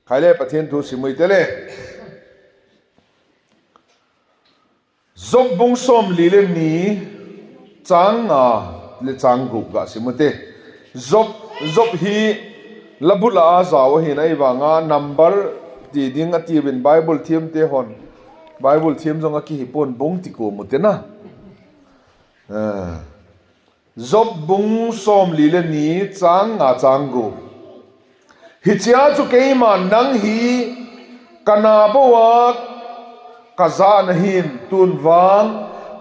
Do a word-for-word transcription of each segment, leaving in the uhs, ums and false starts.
Khai le Pathen thu sim u hite le. Job bung som li le ni, chang nga le chang gup ga sim u hite. Job, Job hi labula a jao ahin, ahivanga number ti ding ati uvin Bible thiam te hon. Bible thiam jong akihi pon, bung ti ko mu hite na. Ah. Job bung som li le ni, chang nga chang gup. Hichea chu keiman nang hi kana bou a kaja nahin, tun vang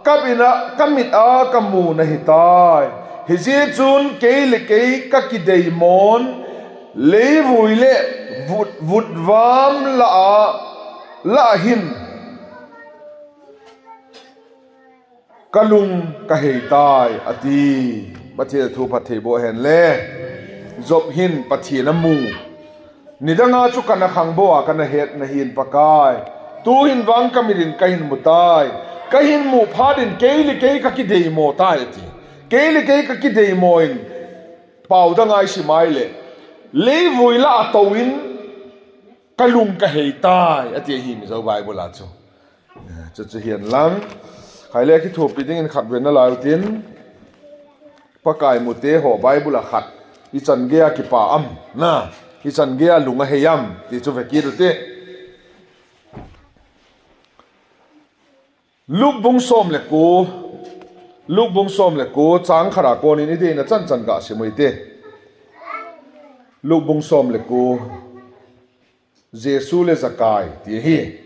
ka mit a, ka mit a kamu nahitai. Hijeh chun kei le kei kakideimon, leivui le vut, vutvam lah a, lah a hin kalung kaheitai, ati. Pathen thu phatthei boh hen le. Job hin Pathen amu. Nidanga chu kana khang bou a kana het nahin Pakai. Tuhin vang ka mit in kahin mutai. Kahin mu phat in kei le kei kakideimo tai, ati. Kei le kei kakideimo in, pau dang a isim a ahile, leivui lah a touvin kalung kaheitai, ati ahi Mizo Bible a chu. Chuchu hihen lang. Khai le kithopi dingin khat ven nalai utin. Pakai mute ho Bible a khat ichan geiya kipa am, na, ichan geiya lung ahei am ti chu vekit ute. Luke bung som le ko, Luke bung som le ko, chang khat a konin ideina chanchan ga sim u hite. Luke bung som le ko, Jesu le Zakai ti ahi.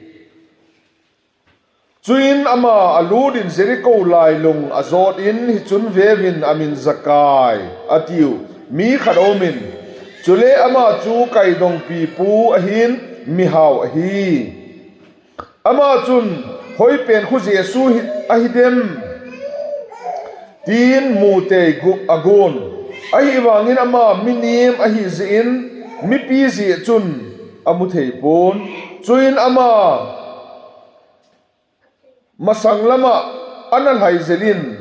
Chuin ama alut in Jericho lailung ajot in, hichun veuvin amin Zakai atiu mi khat aumin, chule ama chu kaidongpi pu ahin, mihao ahi. Ama chun, hoipen khu Jesu hi, ahidem, tin mutei gu, agon. Ahivangin ama minim ahi jeh in, mipi jeh chun amu thei pon. Chuin ama masang lama ana lhai jel in,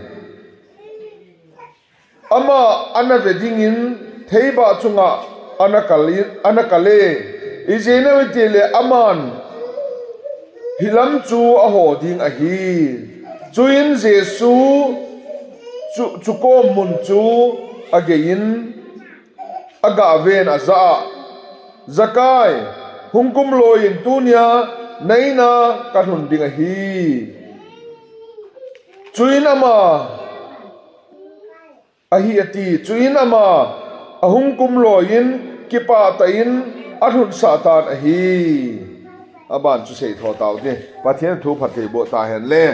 ama ana ve dingin theiba chunga ana kal in, ana kal e. Ijeh inem itile aman hilam chu aho ding ahi. Chuin Jesu chu, chukom mun chu agei in, aga ven ajah a, Zakai, hung kumloi in, tunia na in a kalhun ding ahi. Chuin ama ahi ati. Chuin ama ahung kumloi in, kipah tah in alhunsah tan ahi. Aban chu seitho tau te. Pathen thu phatthei boh tahen le.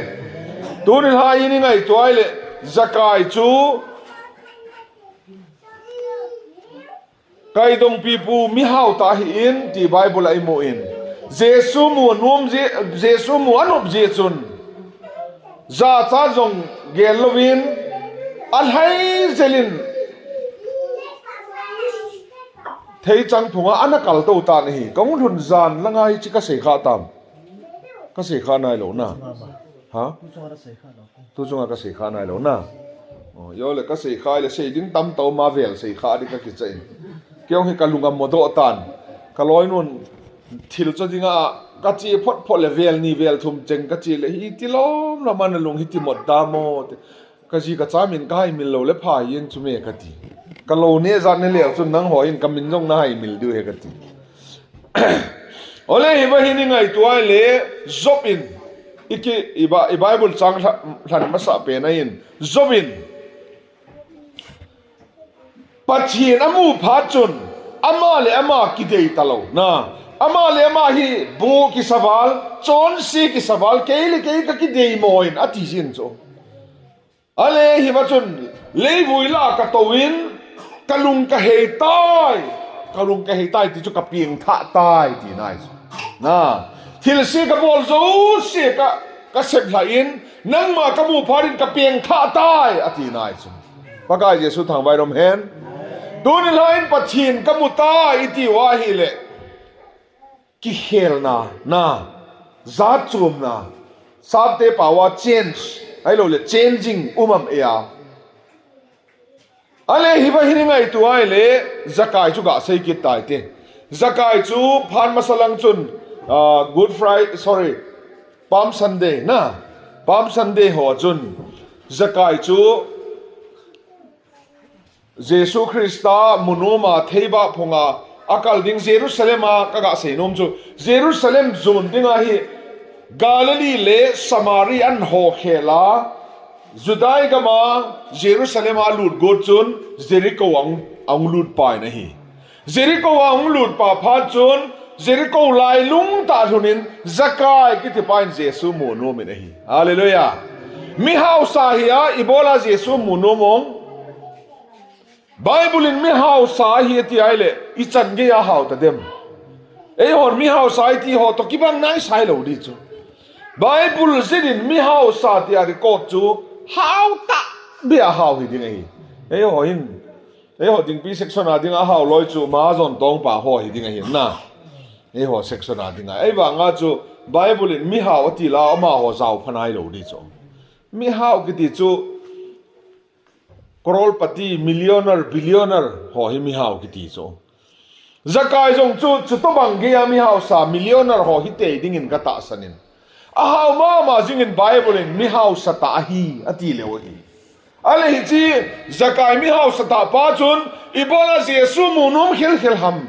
Tuni lha in i ngaito ahile, Zakai chu kaidongpi pu mihao tah ahin ti Bible a imu in, Jesu mu anom jeh, Jesu mu anop jeh chun, jacha jong gel louvin, alhai jel in, theichang phunga ana kal tou tan ahi. Kahung lhun jan langa hiche kasei kha tam? Kasei kha nailou na. Ha? Tu chunga kasei kha nailou na. O, ijole kasei kha le, sei ding tamtah um a, vel sei kha ding kakicha in. Kei jong hi kalung amodoh tan. Kaloinun thil cho dinga kache phot phot le vel ni vel thum cheng kache le, hiti lom lom a nalung hiti mot damo te. Kaji kacha min kahaimil lou le pha jeng chu me kati. Kalou neh jat neh leu chun nangho in kamin jong nahaimil diu ahi kati. Ole, hiva hi i ngaito ahile, Job in, i ki, i Ba-, i Bible chang lha-, lhan masa pen a in, Job in, Pathen amu phat chun, ama le ama kidei talou na. Ama le ama hi bu kisa val, chonse kisa val, kei le kei kakideimo in, ati jin chu. Ale hiva chun, leivui lah a katouvin, kalung kaheitai, kalung kaheitai ti chu kapengthah tai, tina ahi chu. Na, thilse kabol jouse ka, kasep lhah in, nangma kamu phat in kapengthah tai, atina ahi chu. Pakai Jesu thangvah in um hen. Tuni lha in Pathen kamu tai, iti u ahile. Kikhelna, na, jatchomna, sapte pao a change, ahilou le changing um am e a. Ale hiva hi i ngaito ahile, Zakai chu gasei kit tai te. Zakai chu phat masa lang chun, ah, Good Friday, sorry, Palm Sunday na, Palm Sunday ho chun Zakai chu Jesu Christa munuma theiba phunga akal ding Jerusalem a kaga seinom chu Jerusalem jon dinga hi Galilee le Samaria an ho khela Judai gama Jerusalem a lut got chun Jericho ang, ang lut pai na hi. Jericho a hung lut pa phat chun Jericho lailung tah lhunin Zakai kiti pa in Jesu mu nom in ahi. Hallelujah. Mihausa hi a ibola Jesu mu nom ong. Bible in mihausa hi ati ai le ichan gei a hau ta dem. Eihon mihausa iti ho to kibang nai sai lo di chu. Bible zin in mihausa ti a record chu hau ta bia hau hi ding ahi. Eiho hin Eiho dingpi section a dinga hau loi chu Mahajon tongpa ho hi ding ahin na. Eiho section a dinga. Eivanga chu Bible in mihau ati la amaho jao phanai lo di chu. Mihau kiti chu crorepati, millionaire, billionaire ho hi mihau kiti chu. Zakai jong chu, chutobang gei a mihausa millionaire ho hi tei dingin katahsan in. Ahau mama jingin Bible in mihausa tah ahi, ati leu ahi. Ale hichi, Zakai mihausa tah pa chun, ibola Jesu mu nom khel khel ham.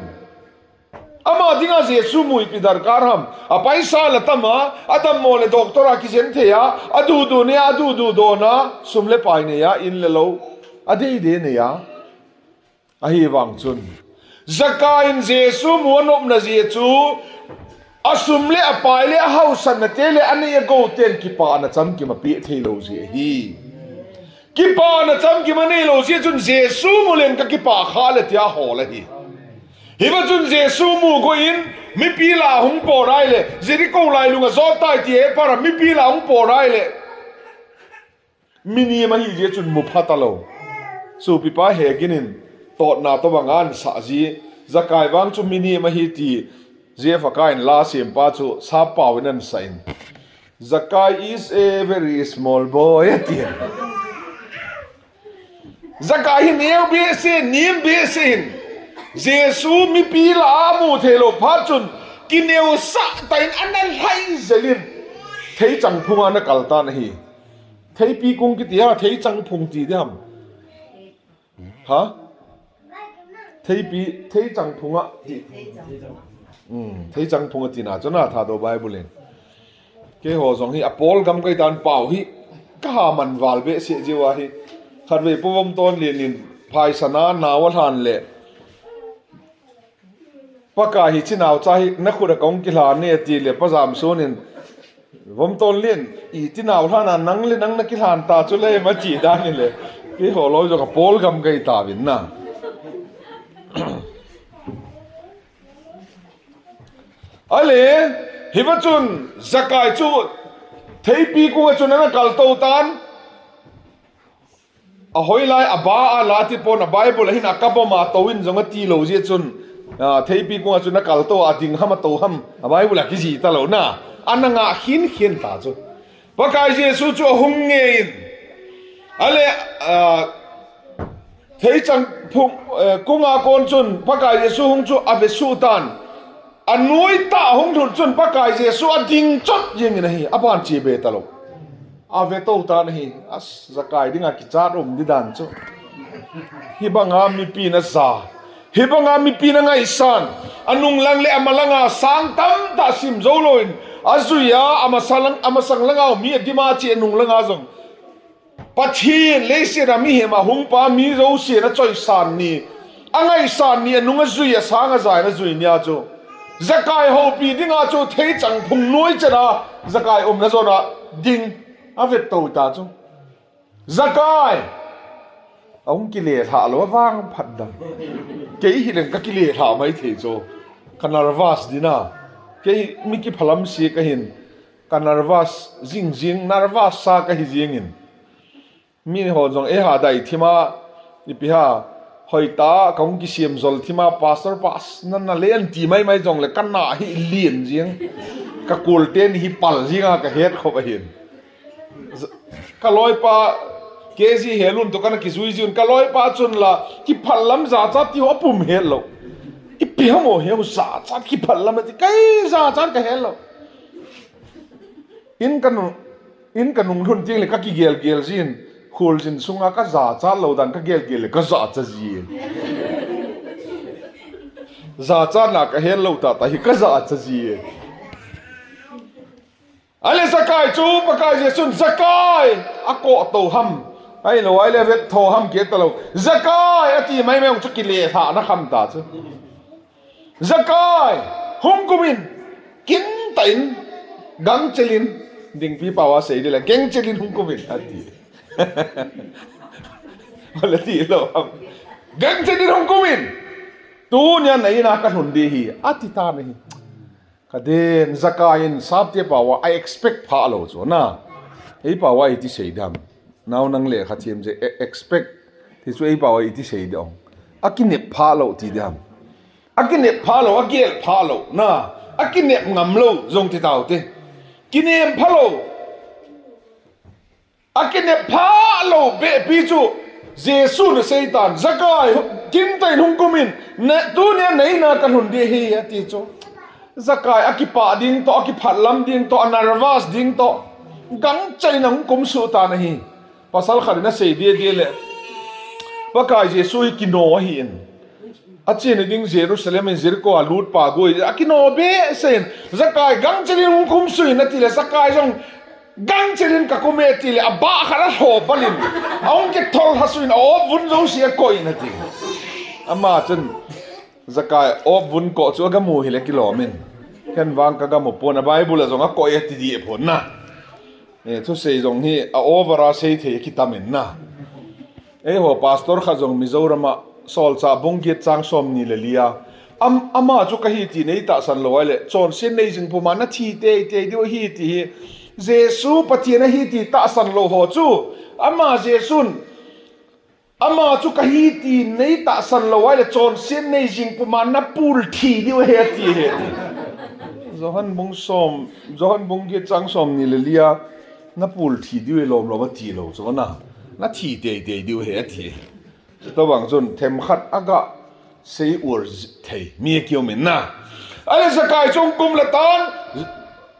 Ama dinga Jesu mu ipi darkar ham. Apaisa la tama, adammo le doctor a kijen thei a, adudu ne, adudu dona, sum le pai ne a, in le lo, adei dei ne a. Ahivang chun, Zakai in Jesu mu anopna jeh chu, asum le apai le ahausanna te le anei agou ten kipana chamkim apeh thei lo jeh ahi. Kipana chamkim anei lo jeh chun Jesu mu len kakipah kha le tia hol ahi. Hiva chun Jesu mu go in mipi la hung porai le, Jericho lailung a jot tai ti e para mipi la hung porai le. Minim ahi jeh chun mu pha talo. Supipa Hagin in totna tobang ansah ji. Zakai vang chu minim ahi ti J F K in la sempa chu sappao in ansah in. Zakai is a very small boy, ati. Zakai hi neo behseh, nim behseh in. Jesu mipi la amu thei lou phat chun, kineosah tah in ana lhai jel in. Theichang phung a ana kal tan ahi. Theipi kung kiti a, theichang phung ti diham. Ha? Theipi, theichang phung a. Hmm, theichang phung a tina chu na Thadou Bible in. Keiho jong hi apol gam kai tan pau hi. Kaha man val behseh jiu ahi. Khatvei Pu Vomtonlien in phaisana nao alhan le. Pakai hi chinao cha hi nakhut a kong kilhan ne ati le Pa Jamsun in Vomtonlien, iti nao lhan a nang le nang nakilhan ta chu le ma ti dan in le. Keiho loi jong apol gam kai tauvin na. Ale, hiva chun Zakai chu theipi kung a chun ana kal tou tan. Ahoilai a ba a la ti pon a Bible a hin a kabom a tou in jong ati lou jeh chun, a, theipi kung a chun a kal tou a ding ham a tou ham a Bible a kiji talou na. Ana ngah khin khin ta chu. Pakai Jesu chu ahung nge in. Ale, a, theichang phung, eh, kung a kon chun Pakai Jesu hung chu ave suh tan. Anoi tah hung lhun chun Pakai Jesu ading chot jeng in ahi, aban che be talou. Ave tou tan ahi, as, Zakai dinga kichat um di dan chu. Hibanga mipi na ja. Hibanga mipi na ngaisang. Anung lang le ama langa sang tamtah sim jou lou in. Ajui a, amasang lang, amasang langa mi adima che anung langa jong. Pathen leiset a mihem a hung pa mi jousen achoisan ni, angaisan ni, anung ajui, asang aja in ajui ni a chu. Zakai houpi dinga chu theichang phung noi chan a, Zakai umna jon a ding, avet tou ta chu. Zakai! Ahung kile lha lou avang phat dang. Kei hi leng ka kile lha mai thei chu. Ka nervous dina. Kei mi kiphalam si ka hin. Ka nervous jing jing, nervous sa ka hi jing in. Mi ho jong eiha dai thima, ipi ha, hoita, ka hung kisem jol thima, pastor, pas, na, na len ti mai mai jong le, ka na hi lien jing. Ka kul ten hi pal jing a, ka het khop ahin. Ka loipa, K G Helun to kana kijui jing, ka loipa chun la, kiphalam ja cha ti ho pum het lou. Ipi ham o, heu jachat kiphat lam ati, kei jachat ka hel lou. In ka nu, in ka nung lhun ting le ka kigel gel jin, kholjin sunga ka jachat lou dan ka gel gel le ka jachat ji. Jachat na ka hel lou tah tah hi ka jachat ji. Ale Zakai chu, Pakai Jesun, Zakai, a ko to ham. Ai lo, ai le vet tho ham ke ta lo. Zakai, ati mai mai chu kile tha na kham ta chu. Zakai, hung kumin, kin ta in, gangchel in, dingpi pawa sei di la, gangchel in hung kumin, ati. Wala ti lo ham. Gangchel in hung kumin. Tunia na ina ka lhun di hi, ati ta na hi. Ka den, Zakai in sapte pawa, I expect pha lo chu na. Ei pawa iti sei dam. Nau nang le kha thiem je, e-, expect. Ti chu ei pawa iti sei dam. A kinep pha lo ti dam. A kinep pha lo, a gel pha lo, na. A kinep ngam lo, jong ti tau te. Kinem pha lo. A kinep pha lo be pi chu. Jesu na sei tan, Zakai, kin ta in hung kumin, na, tunia na ina ka lhun di hi, ati chu. Zakai, a kipa ding to, a kiphat lam ding to, a nervous ding to. Gangchel in a hung kum su ta na hi. Pasal khat in a sei di di le. Pakai Jesu hi kino ahi in. A chena ding Jerusalem in Jericho a lut pa goi. A kino be sen. Zakai gangchel in hung kum sui na ti le Zakai jong gangchel in ka kum e ti le a ba khat a lho palin. A hung ke thol ha suin a op vun zo si a koi na ti. Ama chun Zakai op vun ko chu a gamu hi le kilom in. Ken vang ka gamu pon a Bible a jong a koi e ti di e pon na. Eh, thusei jong hi a over a sei thei kitam in na. Eiho pastor khat jong Mizoram a Solchah bung get chang som ni le li a. Am, ama chu ka hi ti nei tahsan lo ai le. Chonset nei jing puma na thi tei tei diu hi ti hi. Jesu Pathen ahi ti tahsan lo ho chu. Ama Jesun Ama chu ka hi ti nei tahsan lo ai le chonset nei jing puma na pul thi diu he ti he. Johan bung som, Johan bung get chang som ni le li a na pul thi diu e lom lom a ti lo chu na. Na thi tei tei diu he ti. Tobang chun themkhat a ga sei ur thei mi kiu min na. Ale Zakai chung kum le tan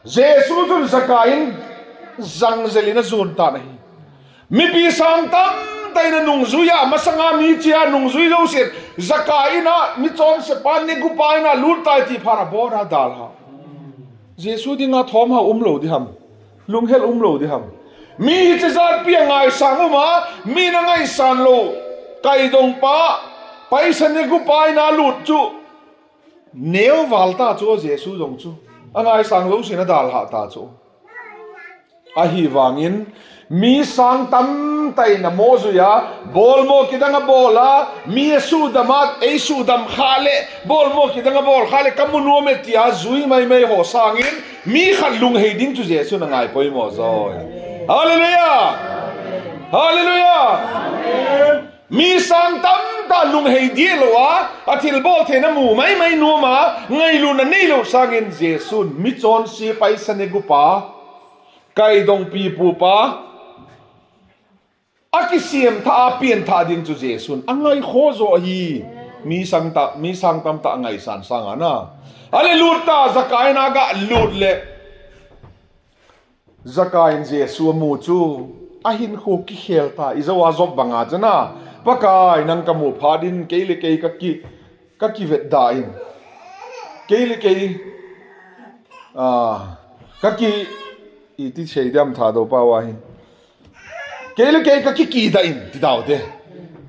Jesu chun Zakai in jangjelin a jun tan ahi. Mipi sang tamtah in a nungjui a, masanga mi chia nungjui lo sin, Zakai in a, mi chonsepa, negupa in a lut tai ti phat a bor a dalha. Jesu dinga thom ha um lo di ham. Lunghel um lo di ham. Mi hiche jatpi a ngaisang um a, mi na ngaisan lo. Kaidongpa, paisa negupa in a lut chu. Neo val ta chu Jesu jong chu. A ngaisang lo sin a dalha ta chu. Ahivangin, mi sang tamtah in a mo jui a, bolmo kidang a bol a, mi a sudam a, ei sudam kha le, bolmo kidang a bol kha le, ka mu nuam e tia jui mai mai ho sangin, mi khat lunghei ding chu Jesu na ngai poimo joi. Hallelujah! Hallelujah! Mi sang tamtah lunghei di lo a, a thilbol theina mu mai mai nuam a, ngailutna nei lo sangin Jesun mi chonse paisa negupa, kaidongpi pupa, a kisiam tha a pian tha ding chu Jesun a ngai kho jo hi. Mi sang ta, mi sang tamtah a ngaisan sanga na. Ale lut ta Zakai na ga lut le. Zakai in Jesu a mu chu, a hinkho kikhel ta, i jo a Job banga chana, Pakai, nang ka mu phat in, kei le kei ka ki, ka kivet da in. Kei le kei, ah, ka ki, iti sei diam Thadou pao a hi. Kei le kei ka kiki da in, ti dau te.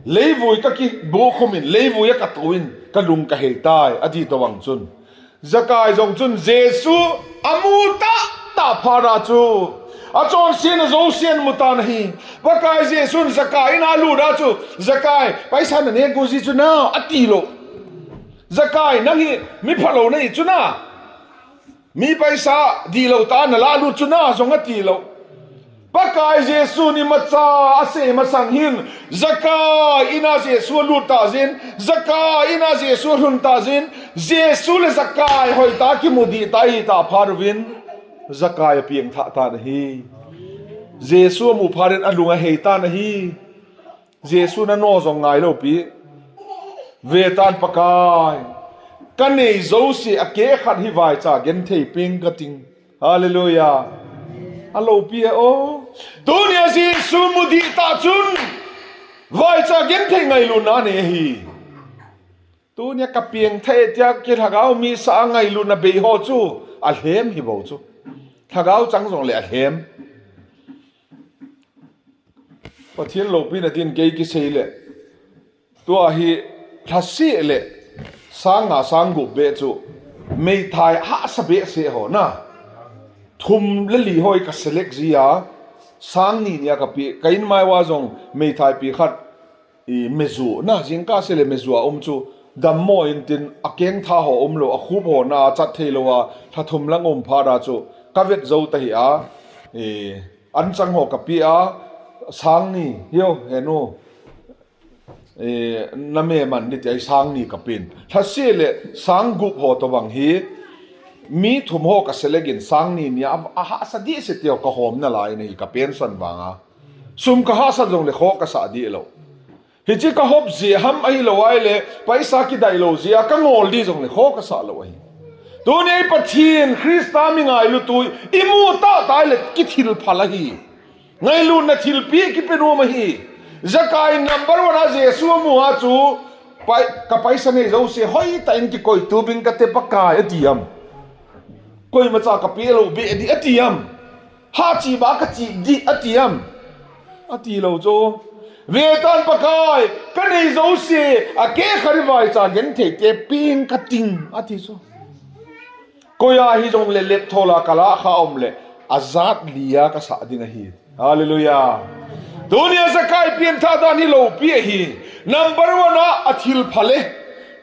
Leivui ka kibu khum in, leivui a ka tu in, ka lung ka hei tai, a ti tobang chun. Zakai jong chun Jesu a mu tah tah phat a chu. A chonsetna jouse a mu tan ahi. Pakai Jesun Zakai in a lut a chu. Zakai, paisa na neh gu ji chu na, a ti lo. Zakai, nang hi mi phalou na hi chu na. Mi paisa di lo ta na la lut chu na, jong a ti lo. Pakai Jesu in imacha a sei masang hin, Zakai in a Jesu a lut ta jin, Zakai in a Jesu a lhun ta jin, Jesu le Zakai hoitah a kimu dih ta ahi ta phat uvin, Zakai a piang thah tan ahi. Jesu a mu phat in a lung a hei tan ahi. Jesu na no jong ngai lo pi. Ve tan Pakai. Ka nei jouse a keh khat hi vaicha genthei peng ka ting. Hallelujah. A lopi a o. Tunia Jesu mu dih tah chun vaicha genthei ngailutna nei ahi. Tunia ka piangthah e tia kilhagao mi sa a ngailutna bei ho chu a lhem hi bou chu. Lhagao chang jongle a lhem. Pathen lopina din kei kisei le. Tua hi lhaseh le sang nga sang gup beh chu. Meithai hahsa behseh ho na. Thum le li ho hi ka select ji a. Sang ni nia ka pe. Ka in mai uva jong meithai pi khat. I meju na jingkah seh le meju a um chu. Dammo in tin a kengtha ho umlou, a khup ho na a chat theilou a. Lha thum lang um phat a chu. Ka vet jou ta hi a. I An chang ho ka pe a, sang ni, hiu, henu. Eh, na me man ni ti a hi sang ni ka pen. Lhaseh le sang gup ho tobang hi, mi thum ho ka select in sang ni nia, a hahsa dih seh ti ho ka hom nalai na hi ka pension vang a. Sum ka hahsat jongle kho ka sah dih lou. Hiche ka hop jeh ham ahilou ahile, paisa kidai lou jeh a ka ngol dih jongle kho ka sah lou ahi. Tunia i Pathen Christa mi ngailut u i mu tah tah le kithil phal ahi. Ngailutna thilpeh kipe nom ahi. Zakai number one a Jesu amu a chu, pai-, ka paisa nei jouse hoitah in kikoi tobang kate Pakai ati am. Koima cha ka pe lou beh dih ati am. Hahchi ba ka chi dih ati am. Ati lou chu. Ve tan Pakai, ka nei jouse, a keh khat hi vaicha genthei te peng ka ting, ati chu. Koi a hijongle lepthol a ka lah kha um le, a jat li a ka sah ding ahi. Hallelujah. Tunia Zakai pianthah dan hi lopi ahi. Number one a, a thil phal e.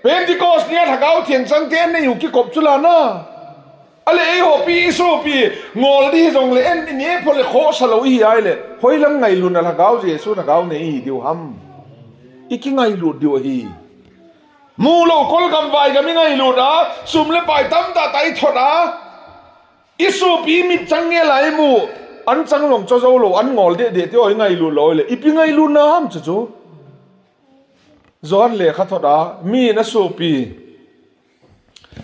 Pentecost nia Lhagao Theng chang te nei u kikop chu la na. Ale ei hopi, i sopi, ngol dih jongle en i ne pho le khosa lou i hi ahile. Hoilang ngailutna Lhagao Jesu Lhagao nei i diu ham. I kingailut diu ahi. Mu lou kol gam vai gam i ngailut a, sum le pai tamtah tah i thot a. I sopi mit chang nge lai mu. An chang long cho jou lou, an ngol deh deh ti o i ngailut lou le. Ipi ngailutna ham chu chu. John lekha thot a, mi na sopi.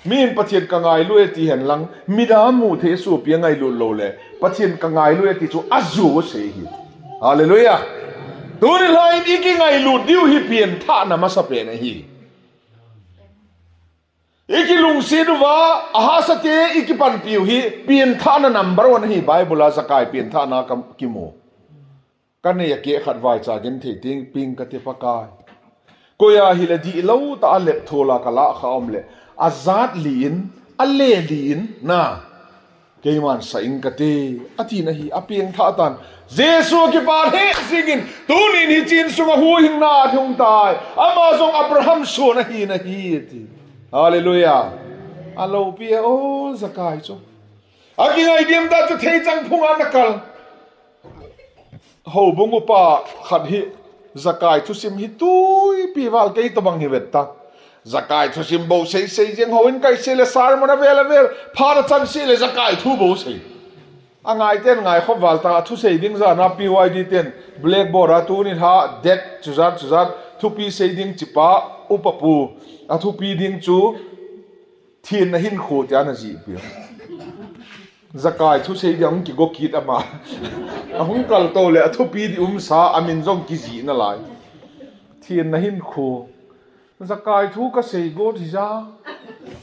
Min Pathen ka ngailu e ti hen lang, midang a mu thei sopi a ngailut lou le, Pathen ka ngailu e ti chu a ju a sei hi. Hallelujah. Tuni lai in i kingailut diu hi pianthahna masapen ahi. I kilungset uva, a hahsa te i kipanpiu hi, pianthahna number one ahi Bible a Zakai pianthahna ka kimu. Ka nei a keh khat vaicha genthei ting ping ka ti Pakai. Koi a hile dihlou tah a lepthol a ka lah kha um le. A jat li in, a le li in, na. Keiman sa ing ka ti, a tina hi, a piangthah tan. Jesu a kipa he singin, tunin hiche in sunga huhhingna a hung tai. Ama jong Abraham son ahi nahi ti. Hallelujah. A lopi e o Zakai chu. A kingai diam ta chu theichang phunga na kal. Houbung upa khat hi Zakai thusim hi tuipi val kei tobang hi vet ta. Zakai thusim bou sei sei jeng houin kai sei le sermon a vel a vel. Phat a chan sei le Zakai thu bou sei. A ngai ten ngai khop val ta a thu sei ding jana P Y D ten blackboard a tuni lha det chujat chujat thupi sei ding chipa upa pu a thupi ding chu Thenna hinkho tia ana jih pi. Zakai thusei dia hung kigo kit ama. Ahung kaltou le athupi di umsa amin jong kijih nalai. Thenna hinkho. Zakai thu kasei got hija.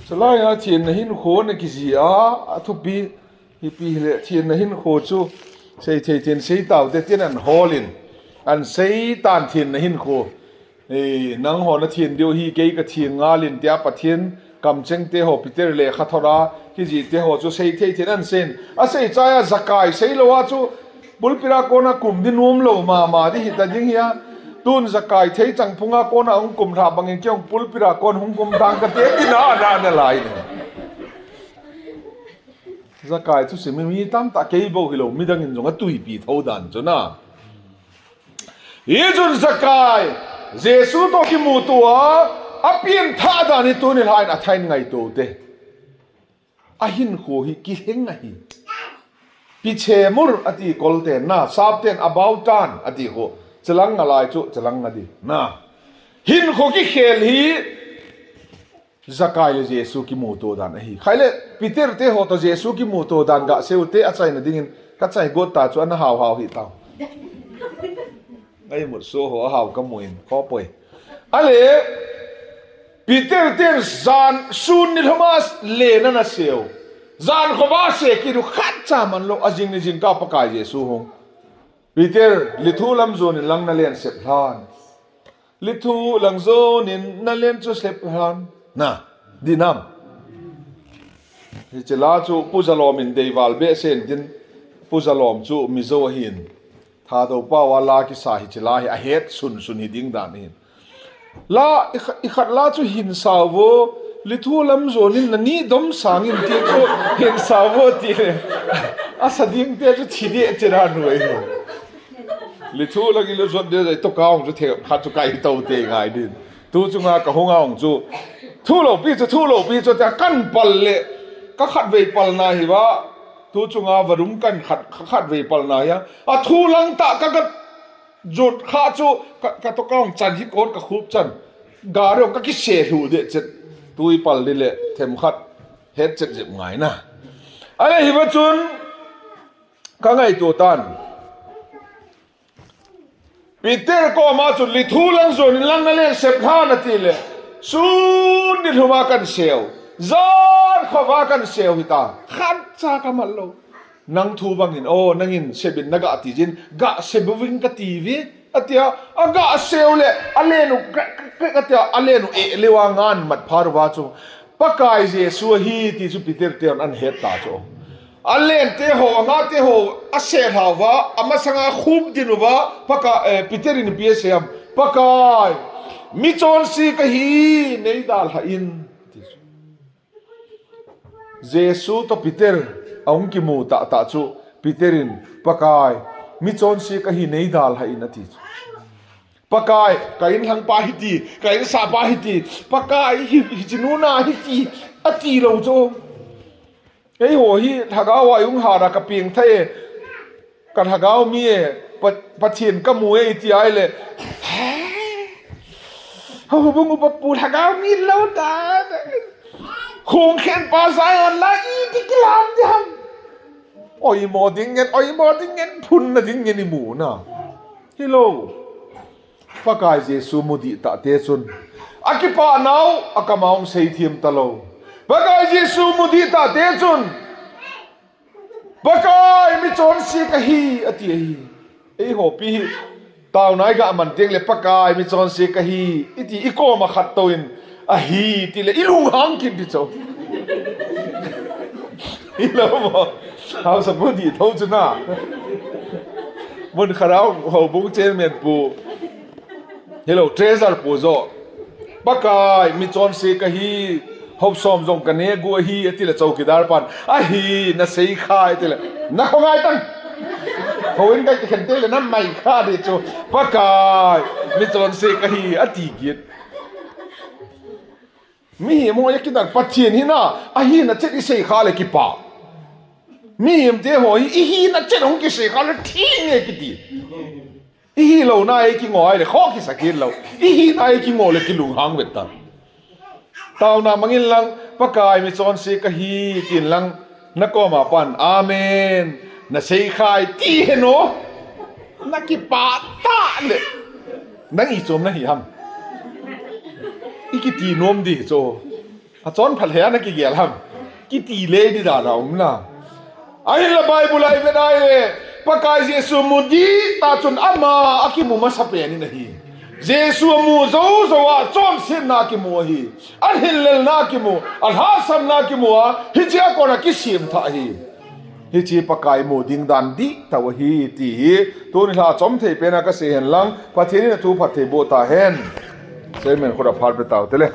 Chulai a thenna hinkho ana kijih a, athupi hipi hile thenna hinkho chu sei thei thin sei taute tin ana holin. Ana sei tan thenna hinkho. Ei, nangho nathen diu hi kei kathen ngalin tia Pathen kamcheng te ho Peter lekhathot a kijih te ho chu sei thei thin ana seiyin. Asei chai a Zakai seilou a chu pulpit a kona kum di nomlou mama di hita ding hia. Tun Zakai theichang phunga kona hung kum lha bangin kei jong pulpit a kon hung kum dang kate tina ana ana lai ne. Zakai thusim hi mi tamtah kei bou hilou midangin jong atuipi thou dan chu na. Hichun Zakai, Jesu toh kimuto a, apianthah dan hi tuni lhaiin athah in ngaito te. Ahinkho hi kilheng ahi. Pichemur ati kol ten na, sap ten about turn ati kho. Chilang ngalai chu, chilang ngadi. Na. Hinkho kikhel hi, Zakai le Jesu kimuto dan ahi. Khai le Peter te ho to Jesu kimuto dan gasei u te achaina dingin kachai got ta chu ana hau hau hi tau. Ai mut so ho hau ka muin ko poi. Ale Peter ten jan sun ni lhoma le na na seu. Jan kho va se ki du khat cha man lo ajing ni jing ka Pakai Jesu hung. Peter, lithu lam zonin lang na len sep hlan. Lithu lang zonin na len chu sep hlan. Na, dinam. Hiche la chu Pu Zalom in deival behseh in din Pu Zalom chu Mizo ahin. Thadou pao a la kisa hiche la hi ahet sun sun hi ding dan ahin. La, i kha-, i khat la chu hin sao vo, lithu lam zonin na ni dom sangin ti chu hin sao vo ti le. Asa ding te chu thi de che ra nuai no. Lithu lang i lo zot de zai to ka hung chu the khat chu kai to te ngai din. Tu chunga ka hung a hung chu. Thu lo pi chu, thu lo pi chu ta kan pal le. Ka khat vei pal na hi va. Tu chunga varum kan khat, khat vei pal na ya. A thu lang ta ka ka Jut kha chu ka, ka to ka hung chan hi kon ka khup chan. Gari hung ka kise hlu de chet. Tui pal di le them khat het chet jep ngai na. Ale hi va chun ka ngaito tan. Peter koma chu lithu lang zonin lang na len sep hlan ati le. Sun ni lhuma kan seu. Jan kho va kan seu hita. Khat cha ka mal lo. Nang thu bangin, o, nangin sebin na ga ti jin, ga sebe ving ka ti ve, atia, a ga seu le, a lenu, ka, ka, ka, atia, a lenu, e, lewa ngan mat phar va chu. Pakai Jesu ahi ti chu Peter te an het ta chu. A len te ho, a nga te ho, a se hlau va, a masanga khum din u va, Pakai, eh, Peter in pi a seam, Pakai, mi chonse ka hi, nei dal ha in, ti chu. Jesu to Peter a hung kimu ta ta chu Peter in, Pakai, mi chonse ka hi nei dal ha in ati chu. Pakai, ka in lhang pa hi ti, ka in sa pa hi ti, Pakai hi, hi chinu na hi ti, ati lo chu. Ei ho hi lhagao a hung ha ra ka ping thei. Ka lhagao mi e, Pa-, Pathen ka mu e, iti ai le. Houbung upa pu lhagao mi lo ta. Khung khen pa Zion la iti kilam di ham. Oi mo ding ngen, oi mo ding ngen, phun na ding ngen i mu na. Hi lo. Pakai Jesu mu di ta te chun. A kipa nau, a kama hung sei thiam ta lo. Pakai Jesu mu di ta te chun. Pakai mi chonse ka hi, ati ahi. Ei ho pi hi. Tau nai ga man teng le Pakai mi chonse ka hi. Iti i koma khat to in. Ahi, ti le i lunghang kin ti cho. I lo mo. Hau sa bu di tho chu na. Mun kharau ho bung chairman pu. Hello, treasurer pu zo. Pakai, mi chonse ka hi, hop som jong ka ne gu ahi, ati le chowkidar pan. Ahi, na sei khai, ati le. Na kho ngai tang. Ho in kai khen te le na mai kha di chu. Pakai, mi chonse ka hi, ati git. Mihem ho ya kidan Pathen hi na, ahi na chet i sei kha le kipa. Mihem te ho hi, i hi na chet hung kisei kha le thi nge kiti. I hi lo na e kingo ai le kho kisa kin lo. I hi na e kingo le kilunghang vet tan. Tauna mangin lang Pakai mi chonse ka hi tin lang na koma pan. Amen. Na sei khai ti he no. Na kipa ta le. Nang i chom na hi ham. I kiti nom di cho. A chon phal he na kigel ham. Kiti le di da na um na. Ahinla Bible a i vet ai le, Pakai Jesu mu di ta chun ama a kimu masa pen in ahi. Jesu a mu zo zo a chonsetna kimu ahi. A hinlelna kimu, a lhahsamna kimu a, hiche a kona kisim tha ahi. Hiche Pakai mu ding dan di tau ahi ti hi. Tuni lha chom thei pen a ka sei hen lang, Pathen in a thu phatthei boh ta hen. Amen, khut a phat pe tau te le.